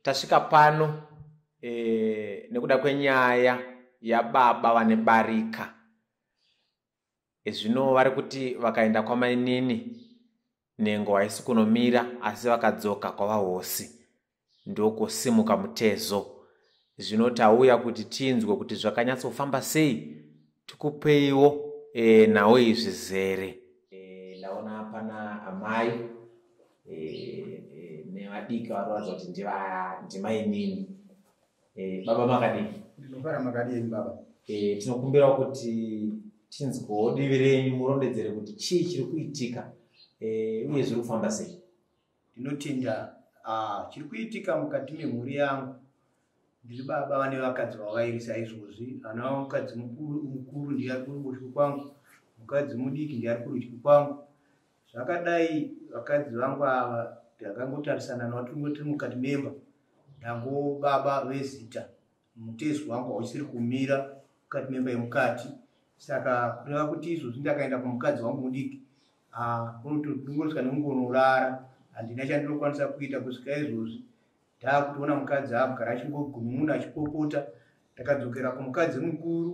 Tasvika pano e, nekuda kwenyaya yababa vane barika. E, zvino vari kuti vakaenda kwamainini nhengo haisi kunomira asi vakadzoka kwavahosi ndokusimuka mutezo. Zvino tauya kuti tinzwe kuti zvakanyatsofamba sei tikupeiwo e, nhau iyi zvizere. E, ndaona pana amai e, e, nevadiki vari kuratidza kuti ndimainini. E, baba makadii? Ndinofara makadii baba? E, tinokumbirawo kuti tinzwewo divi renyu murondedzere kuti chii chiri kuitika e, uye zviri kufamba sei. Ndinotenda. Ah, chiri kuitika mukati memhuri yangu ndiri baba vane vakadzi vavairi saizvozvi ana mukadzi mukuru ndiye ari kuruboshwe kwangu mukadzi mudiki ndiye ari kurudyi kwangu zvakadai vakadzi vangu ava ndakangotarisana navo tiri mukati memba ndango baba vezita mutezo wangu hausiri kumira mukati memba yemukati saka kureva kuti izvozvi ndakaenda kumukadzi wangu mudiki ah, ndingosvika nekungonorara handina chandinokwanisa kuita kusvika izvozvi ndakutoona mukadzi akugara achingogunun'una achipopota ndakadzokera kumukadzi mukuru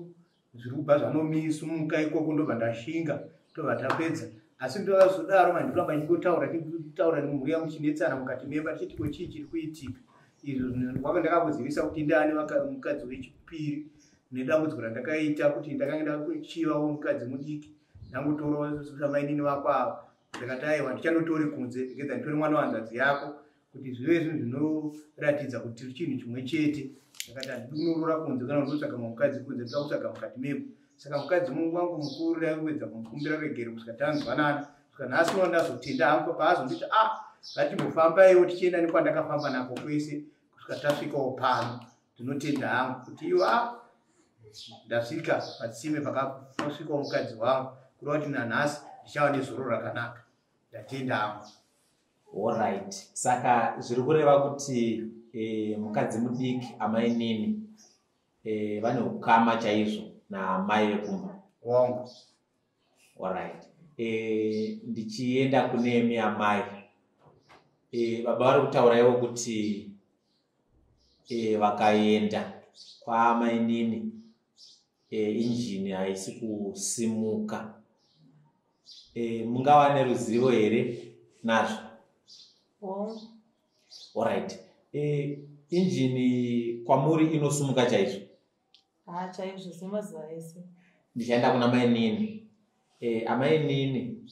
zviri kubva zvanomisimuka ikoko ndobva ndashinga tobva tapedza asi ndokazodaro manje ndoramba ndichingotaura tichitaura nemhuri yangu tichinetsana mukati memba tichiti ko chii chiri kuitika izvo waka ndakakuzivisa kuti ndani mukadzi wechipiri nedambudziko randakaita kuti ndakanga ndakuchivawo mukadzi mudiki ndangotorawo samainini vako ava ndakati aiwa ndichanotori kunze regedza nditore mwana wanzvadzi yako kuti zvive zvinhu zvinoratidza kuti tiri chinhu chimwe chete ndakati handidi kunoroora kunze kana kunotsvaga mukadzi kunze ndoda kutsvaga mukati memo saka mukadzi wangu mukuru ndaikuedza kumukumbira regero kusvika tanzwanana kusvika nhasi uno ndazotenda hangu paazonditi a ah, ngatimbofambaiwo tichienda nekwandakafamba nako kwese kusvika tasvikawo pano ndinotenda hangu kuti iwo a ah, ndasvika patsime pakasvikawo mukadzi wangu kureva kuti nanhasi ndichava nezoro rakanaka ndatenda hangu Alright. Saka zviri kureva kuti e, mukadzi mudiki amainini e, vane ukama chaizvo naamai vekumba. Wangu. Alright. E, ndichienda kunemi amai. E, baba vari kutaura ivo kuti e, vakaenda kwaamainini e, injini haisi kusimuka. E, mungava neruzivo here nazvo? Hongu. Alright. E, injini kwamuri inosumuka chaizvo? Haa chaizvo semazuva ese. Ndichaenda kuna mainini. E, amainini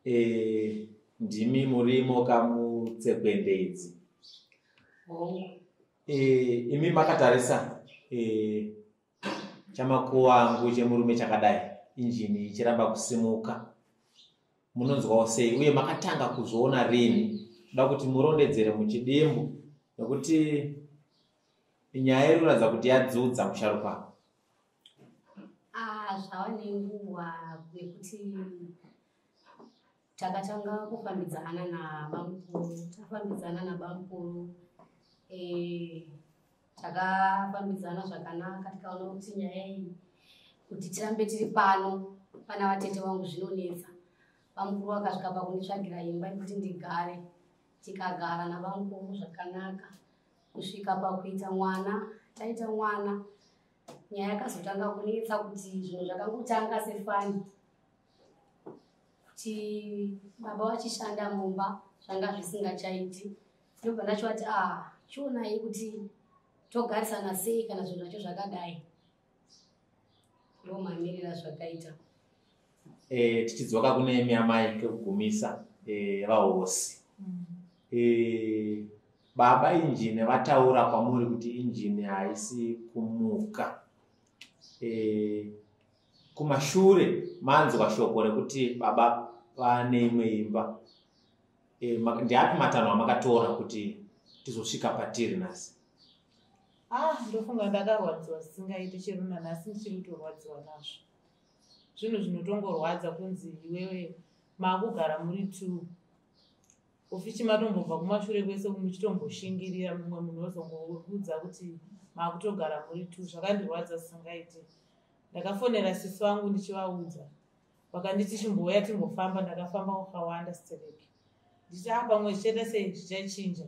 e, ndimi murimo kamutsekwende idzi. Hongu. E, imi makatarisa e, chamakuvangu chemurume chakadai injini ichiramba kusimuka munonzwawo sei uye makatanga kuzviona rini toda kuti murondedzere muchidimbu nekuti nyaya iri kuratidza kuti yadzudza musharukwa ah, zvava nenguva nekuti takatanga kufambidzana nabamukuru tafambidzana nabamukuru eh, takafambidzana zvakanaka tikaona kuti nyaya iyi kuti tirambe tiri pano pana vatete vangu zvinonetsa bamukuru vakasvika pakunditsvagira imba yekuti ndigare tikagara nabamukuru zvakanaka kusvika pakuita mwana taita mwana nyaya yakazotanga kunetsa kuti zvinhu zvakangotanga sefani kuti baba vachishanda mumba zvanga zvisingachaiti ndobva ndachivati a ah, chionai kuti togarisana sei kana zvinhu zvacho zvakadai ndomamirira zvakaita e, tichidzoka kune imi amai kekugumisa e, vahosi mm. e, baba injini vataura kwamuri kuti injini haisi kumuka e, kumashure manzwa shoko rekuti baba vane imwe imba e, ndeapi matanho amakatora kuti tizosvika patiri nhasi ah ndofunga ndakarwadziwa zvisingaite chero nanhasi ndichiri kutorwadziwa nazvo zvinhu zvinotongorwadza kunzi iwewe makugara muri two ufichi matombobva kumashure kwese muchitomboshingirira mumwe munhu ozongoudza kuti makutogara muri two zvakandirwadza zvisingaite ndakafonera sisi vangu ndichivaudza vakanditi chimbouya timbofamba ndakafamba kwakawanda stereki ndichiti ah pamwe zvichaita sei zvichachinja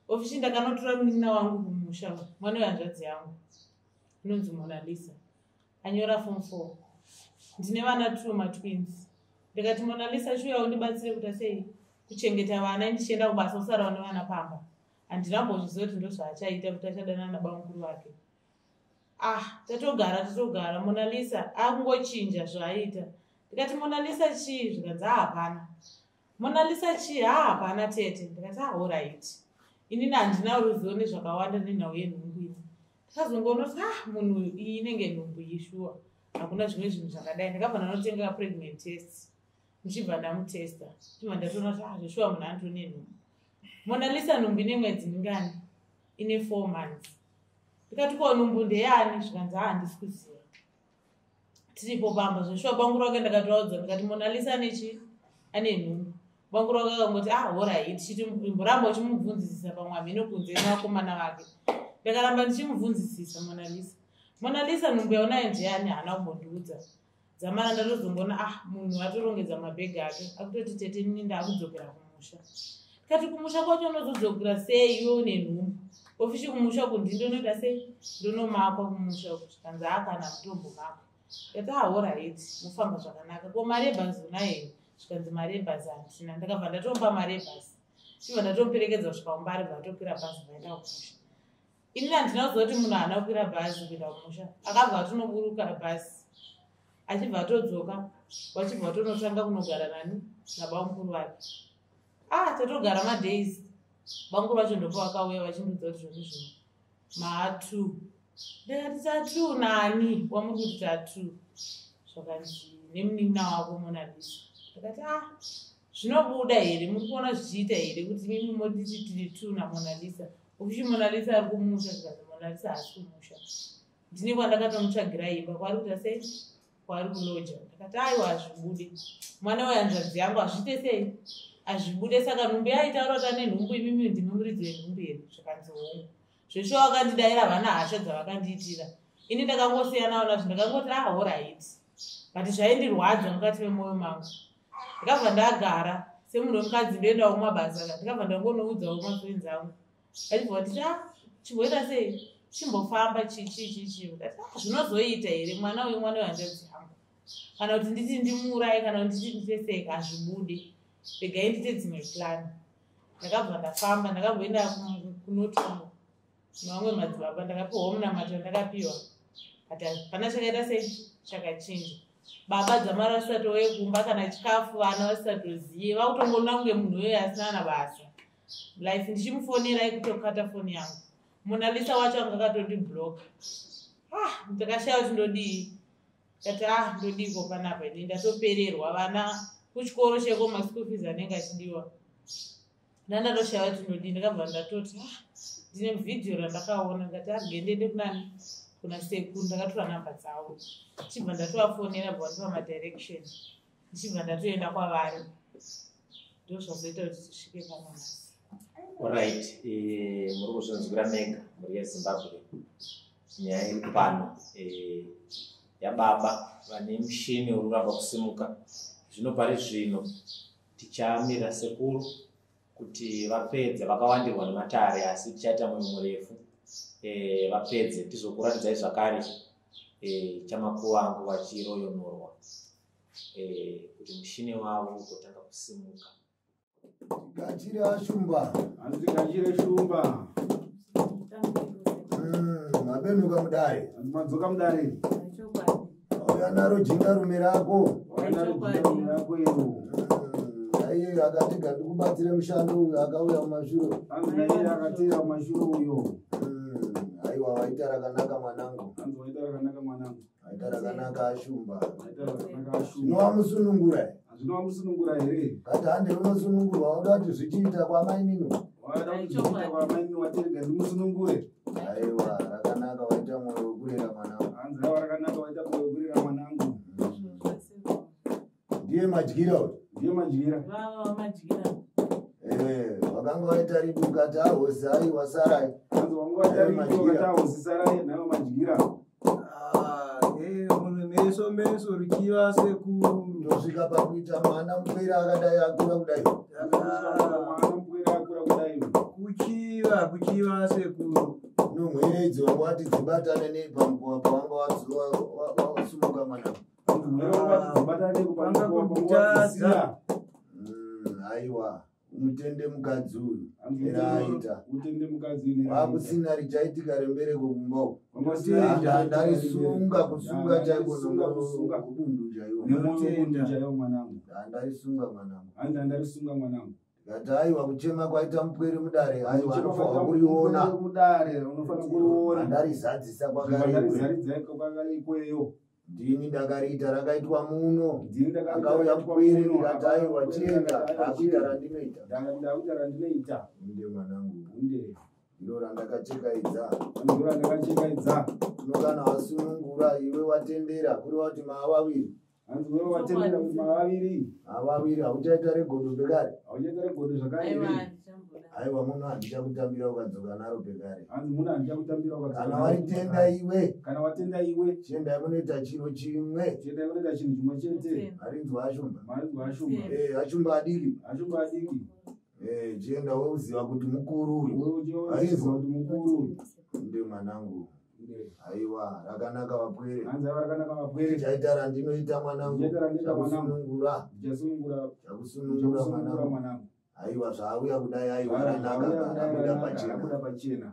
Ofishi ndakanotora munin'ina wangu kumusha, mwana wehanzvadzi yangu inonzi Monalisa, anyora form 4. Ndine vana 2 matwins. Ndikati Monalisa chiuya undibatsire kuita sei kuchengeta vana, ndichienda kubasa usarawo nevana pamba. Handina kumbozviziva kuti ndozvaachaita, kuti achadanana nabamukuru vake. Ah, tatogara Monalisa akungochinja zvaaita. Ndikati Monalisa chii? Zvikanzi hapana. Monalisa chii? Hapana tete. Ndikati alright. Inini handina ruzivo nezvakawanda nenhau yenhumbu ini. Ndakazongoona kuti munhu iyi inenge nhumbu iyi shuwa, hakuna zvimwe zvinhu zvakadai. Ndakabva ndanotenga pregnant test, ndichibva ndamutesta, ndichibva ndatoona kuti zveshuwa munhu anotori nenhumbu. Monalisa nhumbu ine mwedzi mingani? Ine 4 months. Ndikati ko nhumbu ndeyani? Zvikanzi handisi kuziva. Tiripo pamba zveshuwa banguru wake ndakatovaudza, ndikati Monalisa anechi ane nhumbu. Banguru wake akangoti alright, chiti mboramba uchimubvunzisisa pamwe hameno kunze nevakomana vake. Ndakaramba ndichimubvunzisisa Monalisa. Monalisa nhumbu yaunayo ndeyani? Haana kumbondiudza. Dzamara ndatozongoona munhu atorongedza mabhegi ake akutoti tete nini ndaakudzokera kumusha. Ndikati kumusha kwacho unozodzokera sei iwe une nhumbu? Ofishi kumusha uku ndindonoita sei? Ndonomakwa kumusha uku. Zvikanzi kana mutombo makwa. Ndikati alright, mufamba zvakanaka. Ko mari yebhazi unayo here? Zvikanzi mari yebhazi handina. Ndakabva ndatomupa mari yebhazi, chibva ndatomuperekedza kusvika kumbare, bva atokwira bhazi vaenda kumusha. Inini handina kuziva kuti munhu haana kukwira bhazi kuenda kumusha. Akabva atonoburuka bhazi achibva atodzoka, vachibva vatonotanga kunogara nani nabamukuru vake. Tatogara madays. Bamukuru vacho ndopo vakauya vachindiudza kuti zvoni zvino maa2. Ndikati tatu nani wamuri kuti tatu? Zvakanzi nemunin'ina wako Monalisa. Ndikati zvinobuda here? Muri kuona zvichiita here kuti mimi moditi tiri 2 naMonalisa? Ofishi Monalisa ari kumusha. Zvikanzi Monalisa haasi kumusha, ndine kwandakatomutsvagira imba kwaari kuita sei, kwaari kuloja. Ndakati aiwa hazvibude, mwana wehanzvadzi yangu hazviite sei, hazvibude. Saka nhumbu yaitaura kuti ane nhumbu, imimi ndimi muridzi wenhumbu here? Zvakanzi hongu. Zveshuwa vakandidaira, havana hasha dzavakandiitira. Ini ndakangosiyanawo nazvo, ndakangoti alright, but zvaindirwadza mukati memwoyo mangu. Ndakabva ndagara semunhu wemukadzi, ndoendawo kumabasa. Ndakabva ndangonoudzawo mafriends angu, vachibva vatiti chimboita sei, chimbofamba chichi. Ndati zvinozoita here mwana uyu, mwana wehanzvadzi yangu? Kana kuti nditi ndimuuraye, kana kuti nditi ndite sei, hazvibude. Regai ndite dzimwe plan. Ndakabva ndafamba, ndakamboenda kunoti nevamwe madzibaba, ndakapiwawo munamato, ndakapiwa, but hapana chakaita sei chakachinja. Baba dzamara vasatouye kumba kana chikafu, vana vasatoziye, vakutongoona kunge munhu uyoyo asina na basa life. Ndichimufonera ikutokata foni yangu. Monalisa wacho anga akatondibloka. Ndakashaya kuti ndodii. Ndikati ndodiko panapa ini, ndatopererwa. Vana kuchikoro cheko maschool fees anenge achidiwa, ndandatoshaya kuti ndodii. Ndakabva ndatoti ndine vhidhiyo randakaona, ndikati arege ndiende kunani, kuna sekuru. Ndakatora namba dzavo, ndichibva ndatovafonera, bva vandipa madirection, ndichibva ndatoenda kwavari. Ndozvazoita kuti tisvike pano nhasi. Alright, muri kuzvinzwira mega mhuri yeZimbabwe, nyaya iri pano yababa vane mushini uri kuramba kusimuka. Zvino pari zvino tichamira sekuru kuti vapedze, vakawandirwa nematare, asi tichaita mwoyo murefu vapedze, tizokuratidzai zvakare chamakuvangu vachiroyonorwa kuti mushini wavo ugotanga kusimuka. Gachire ashumba. Hanzi gachire shumba. Mabenuka mudare. Hanzi madzoka mudare. Auya naro jinga rume rako. Auya naro jinga rume rako iro. Aiye akati gandikubatsire mushando uyu, akauya mumashure. Hanzi naiye akateera mumashure uyo. Aiwa waita rakanaka mwanangu. Hanzi waita rakanaka mwanangu. Waita rakanaka ashumba. Waita rakanaka ashumba. Zvinowamusunungura. Zvinowamusunungura here? Kati hande unosunungurwa, wauda kuti zvichiita kwamainino. Wauda kuti zvichiita kwamainino, waterega ndimusunungure. Aiwa rakanaka, waita mwoyo wekurera mwanangu. Hanzi aiwa rakanaka, waita mwoyo wekurera mwanangu. Ndiye madyira uyu. Ndiye madyira. Vava madyira. Wakanga waita ridu ukati ahosi aiwa sarai. Hanzi wanga waita ridu ukati ahosi sarai, naiwa madyira. Munhu meso meso richiva sekuru. Ndosvika pakuita mwana mupwere akadai akura kudai. Mwana mupwere akura kudai. Kuchiva. Kuchiva kuchiva sekuru. Nomwere idzi wanga wati dzibatane nei pamukova pawanga wasumuka mwanangu? Hanzi mhere wanga wati dzibatane Kwanga pamukova kutadza. pawanga wadzisiya. Aiwa, mutende mukadzi uyu. Hanzi Eraita. utende mukadzi uyu neraita. Wakusina richaitika rembereko kumba uku. Wanga usina Nda- Ndarisunga kusunga chaiko Ndarisunga kusunga. kubundu chaiwo. Nemwoyo webundu chaiwo mwanangu. Ndarisunga mwanangu. Hanzi ndarisunga mwanangu. Ndikati aiwa, kuchema kwaita mupwere mudare, aiwa, Kuchema anofanira kwaita kuriona. mupwere mudare unofanira kuriona. Andarizadzisa kwakarikwe. Ndarizaridza kwakare ikweyo. Ndini ndakariita, rakaitwa muno. Ndini ndakaita Akauya rakaitwa mupwere, muno, ndikati aiwa, akauya chienda, ndikati aiwa, ndakuita chienda. randinoita. Ndakuita randinoita. Inde mwanangu, Hunde. ndiro randakachekaidza. Ndiro randakachekaidza. Uno kana wasunungura iwe watendera, kureva kuti maavaviri. Hanzi wewe watendera kuti mavaviri. Maavaviri, hauchaita regodo pekare. Hauchaita regodo zvakare Aiwa, here. handichambodaro. Aiwa, muno handichakutambira ukadzoka naro pekare. Hanzi muno handichakutambira ukadzoka Kana naro waritenda pekare. iwe, Kana watenda iwe, chiendai munoita chiro chimwe. chiendai kunoita chinhu chimwe chete. Ndinotenda. Marinzwa ashumba. Marinzwa ashumba. Ashumba adiki. Ashumba adiki. Chienda wouziva kuti mukuru uyu. Wewe uchiziva kuti mukuru uyu. Nde mwanangu. Nde. Aiwa, rakanaka vapwere. Hanzi aiwa rakanaka vapwere. Ndichaita randinoita mwanangu. Ndichaita randinoita mwanangu. Chakusunungura. Ndichasunungura. Chakusunungura Ndichakusunungura mwanangu. mwanangu. Aiwa, zvauya kudai, aiwa, Zvauya ranaka, kudai, rabuda rakanaka, pachena. rabuda pachena.